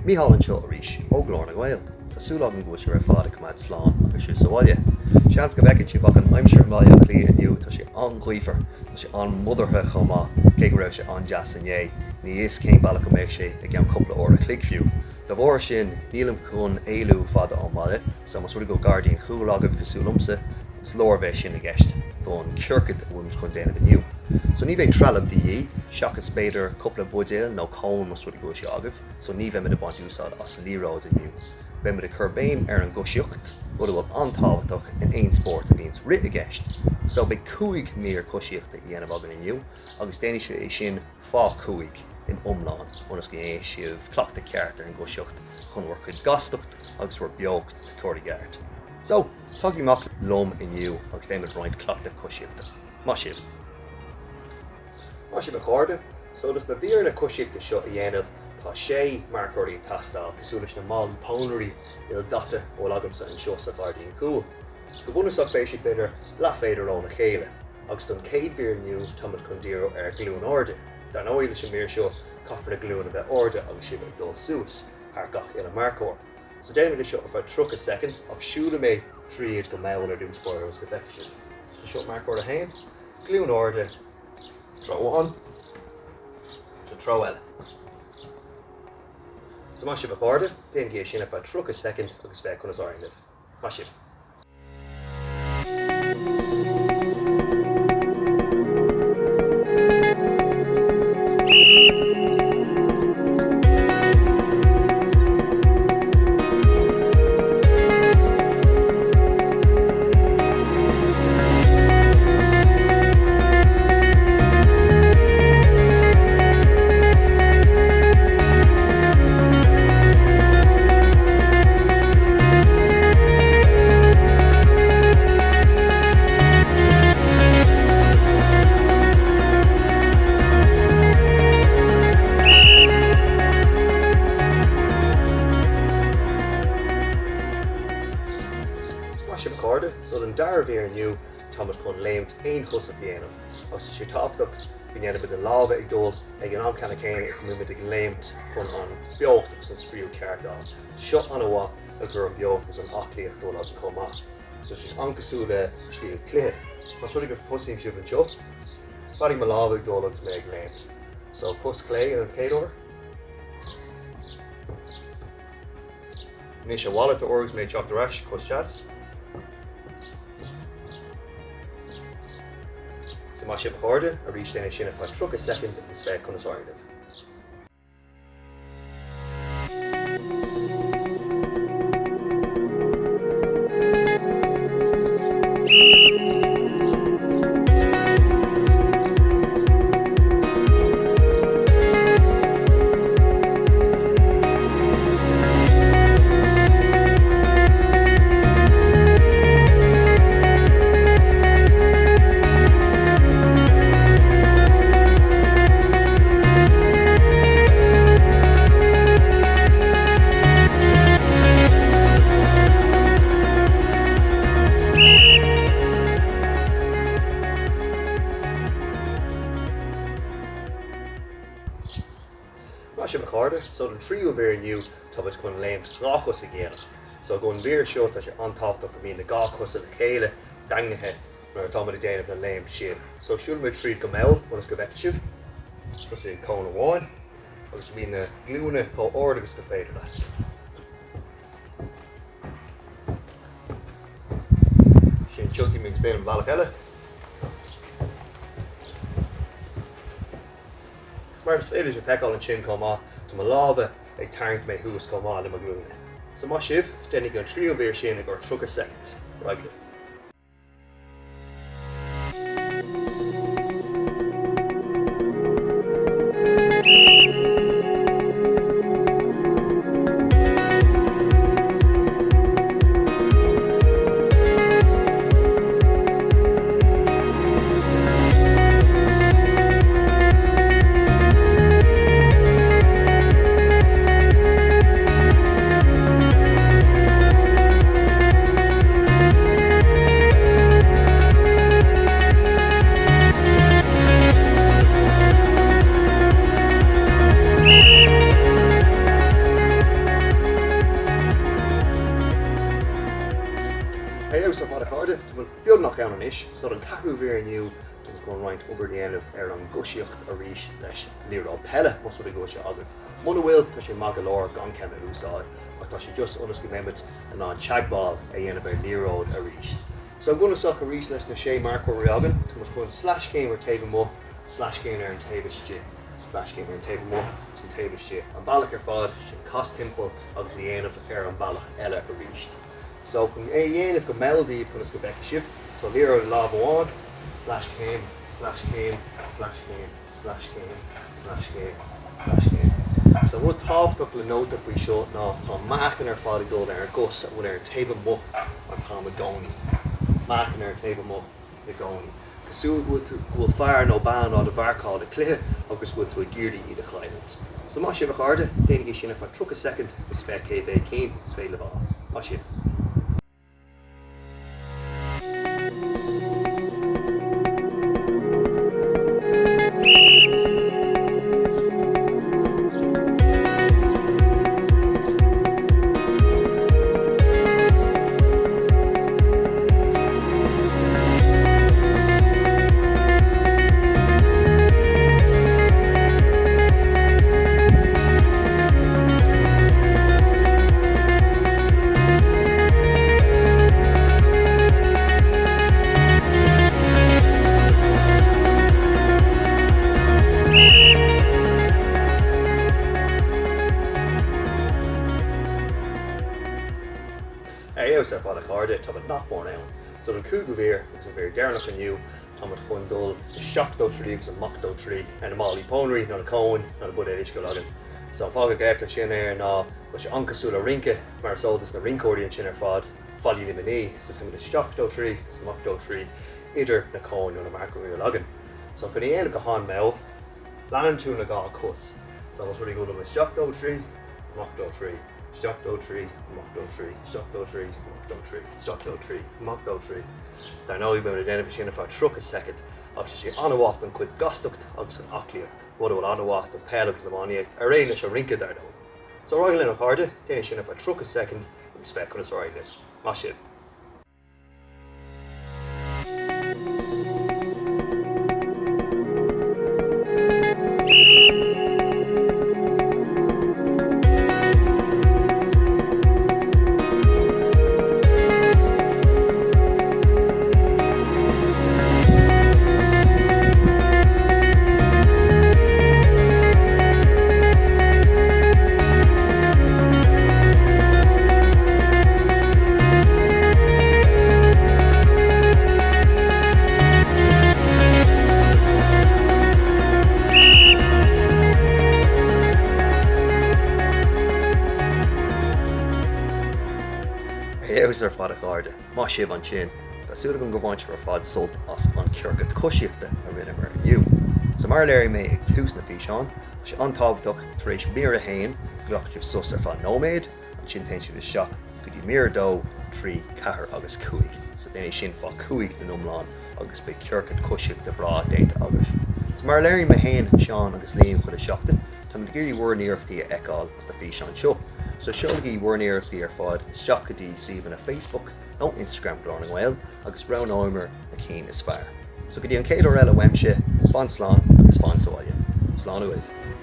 Mícheál anseo arís ó Ghlór na nGael. Tá súil agam go bhfuil sibh ar fad ag coimeád slán agus sibh sa bhaile. Seans go bhfeiceann sibh ach an aimsir i mBaile Átha Cliath inniu, tá sé an-ghaofar, tá sé an-mhodartha chomh maith, cé go raibh sé an-deas inné, ní fhios cén bealach go mbeidh sé i gceann cúpla uair a chloig fiú. Dá bharr sin, nílim chun éalú fada ón mbaile, so más rud é go bhfuil gairdín chúil agaibh cosúil liomsa, is leor bheith sin i gceist don ciorcad a bhfuilimid chun déanamh inniu. So ní bheidh trealamh de dhíth, seachas b'fhéidir cúpla buidéal nó cón más rud é go bhfuil sé agaibh, so ní bheimid ag baint úsáid as liathróid inniu. Beimid ag cur béim ar an gcoisíocht, rud a bhfuil an-tábhachtach in aon spórt a bhíonns rith i gceist. So beidh 5 mír coisíochta a dhéanamh againn inniu agus déanfaidh sibh é sin fá 5 in iomlán ionas go ndéanfaidh sibh cleachtadh ceart ar an gcoisíocht chun bhur gcuid gastacht agus bhur beocht a chur i gceart. So, tagaigí amach liom inniu agus déanfaimid roinnt cleachtadh coisíochta. Maith sibh! Maith sibh a chairde! So dos na mhíreanna coisíochta seo a dhéanamh tá sé marcóirí ag teastáil, cosúil leis na málaí pónairí ildaite a bhfuil agamsa anseo sa ghairdín cúil. So go bunúsach beidh siad b'fhéidir leathmhéadar óna chéile. Agus don chéad mhír inniu táimid chun díriú ar ghlúin airde. Dar ndóigh leis an mír seo caithfear na glúine a bheith airde agus sibh ag dul suas thar gach uile marcóir. So déanfaimid é seo ar feadh 30 soicind ach siúlfaidh mé tríd go mall ar dtús báire ionas go bhfeicfidh sibh. So seo marcóir a haon, glúin airde, treo amháin, sa treo eile. So maith sibh a chairde, déanaigí é sin ar feadh 30 soicind agus féach conas a éiríonn libh. Maith sibh! Maith sibh a chairde, so don dara mhír inniu táimid chun léimt aonchosach a dhéanamh agus tá sé tábhachtach go ndéanaimid na lámha ag dul ag an am ceanna céanna is a mbímid ag léimt chun an beocht agus an spriú ceart a fháil. Seo an-mhaith i gcomhair an beocht agus an aclaíocht a bhfuil againn chomh maith. So tá sé an-cosúil le stíl cluiche. Más rud é go thosaíonn sibh anseo, fanfaidh mo lámha ag dul agus mé ag léimt. So cos chlé an chéad uair. Anois a mhalairt uair agus mé ag teacht ar ais, cos deas. So maith sibh a chairde, arís déan é sin ar feadh 30 soicind agus féach conas a éiríonn libh. Maith sibh a chairde, so don tríú mhír inniu táimid chun léimt dháchosach a dhéanamh. So don mhír seo tá sé an-tábhachtach go mbíonn na dhá cosa le chéile daingnithe nuair atáimid ag déanamh na léimt sin. So siúlfaimid tríd go mall ionas go bhfeicfidh sibh. Tosaigh ag cón amháin agus go mbíonn na glúine chomh ard agus go féidir leat. Sin tiocfaidh mé agus déanfaidh an bealach eile. Agus mar is féidir libh feiceáil ansin chomh maith, tá mo lámha ag tarraingt mé thuas chomh maith le mo ghlúine. So maith sibh, déanaigí an tríú mhír sin i gcomhair 30 soicind. Ar aghaidh libh. anois. So don ceathrú mhír inniu, tá muid chun roinnt obair a dhéanamh ar an gcoisíocht arís leis liathróid peile, más rud é go bhfuil sé agaibh. Muna bhfuil, tá sé maith go leor gan ceann a úsáid, ach tá sé just ionas go mbeimid in ann teagmháil a dhéanamh ar liathróid arís. So go bunúsach arís leis na sé marcóirí againn, tá muid chun sleaschéim ar taobh amuigh, sleaschéim ar an taobh istigh, sleaschéim ar an taobh amuigh agus an taobh istigh, an bealach ar fad sin cas timpeall agus a dhéanamh ar an bealach eile arís. So, chun é a dhéanamh go mall daoibh conas go bhfeicfidh sibh, so liathróid i lámh amháin, sleaschéim, sleaschéim, sleaschéim, sleaschéim, sleaschéim, sleaschéim. So, rud tábhachtach le nóta faoi seo ná tá an meáchan ar fad ag dul ar an gcos a bhfuil ar an taobh amuigh an t-am i gcónaí. Meáchan ar an taobh amuigh i gcónaí. Cosúil go bhfuil tú, go bhfuil fear nó bean á do mharcáil i cluiche agus go bhfuil tú ag iarraidh iad a chailliúint. So maith sibh a chairde, déanaigí sin ar feadh 30 soicind agus féach cé mhéad cinn is féidir libh a fháil. Maith sibh. Ar fheabhas ar fad a chairde, táimid nach mór ann. So don cúigiú mhír agus an mhír deireanach inniu, táimid chun dul isteach dó trí agus amach dó trí ar na málaí pónairí nó na cóin nó na buidéil uisce a bhfuil againn. So an fáth go bhféachtar sin air ná go bhfuil sé an-cosúil le rince, mar is eol dos na rinceoirí ansin ar fad, fallaí na mnaoi. So táimid isteach dó trí agus amach dó trí idir na cóin nó na marcóirí a bhfuil againn. So chun é a dhéanamh go han-mhall, leanann tú na dhá cos. So más rud é go bhfuil isteach dó trí, amach dó trí. Isteach dó trí, amach dó trí, isteach dó trí, amach dó trí, isteach dó trí, amach dó trí. Dar ndóigh, beimid ag déanamh sin ar feadh 30 soicind agus tá sé an-mhaith don chuid gastacht agus an aclaíocht, rud a bhfuil an-mhaith don peil agus an iománaíocht, ar aon leis an rince, dar ndóigh. So ar aghaidh linn a chairde, déan é sin ar feadh 30 soicind agus féach conas ar aghaidh libh. Maith sibh! Ar fheabhas ar fad a chairde, maith sibh ansin. Tá súil agam go bhain sibh ar fad sult as an ciorcad coisíochta a rinneamar inniu. So mar a léirigh mé ag tús na físeáin, tá sé an-tábhachtach tar éis mír a haon go nglacfaidh sibh sos ar feadh nóiméad, Ansin téann sibh isteach go dtí mír 2, 3, 4 agus 5. So déan é sin fá 5 in iomlán agus beidh ciorcad coisíochta breá déanta agaibh. So mar a léiríonn mé féin, Seán agus Liam chuile sheachtain, táimid ag iarraidh bhur n-iarrachtaí a fheiceáil sna físeáin seo. So seolaigí bhur n-iarrachtaí ar fad isteach go dtí suíomhanna Facebook nó Instagram Glór na nGael agus roghnóimid na cinn is fearr. So go dtí an chéad uair eile uaimse, fan slán agus fan sa bhaile. Slán agaibh.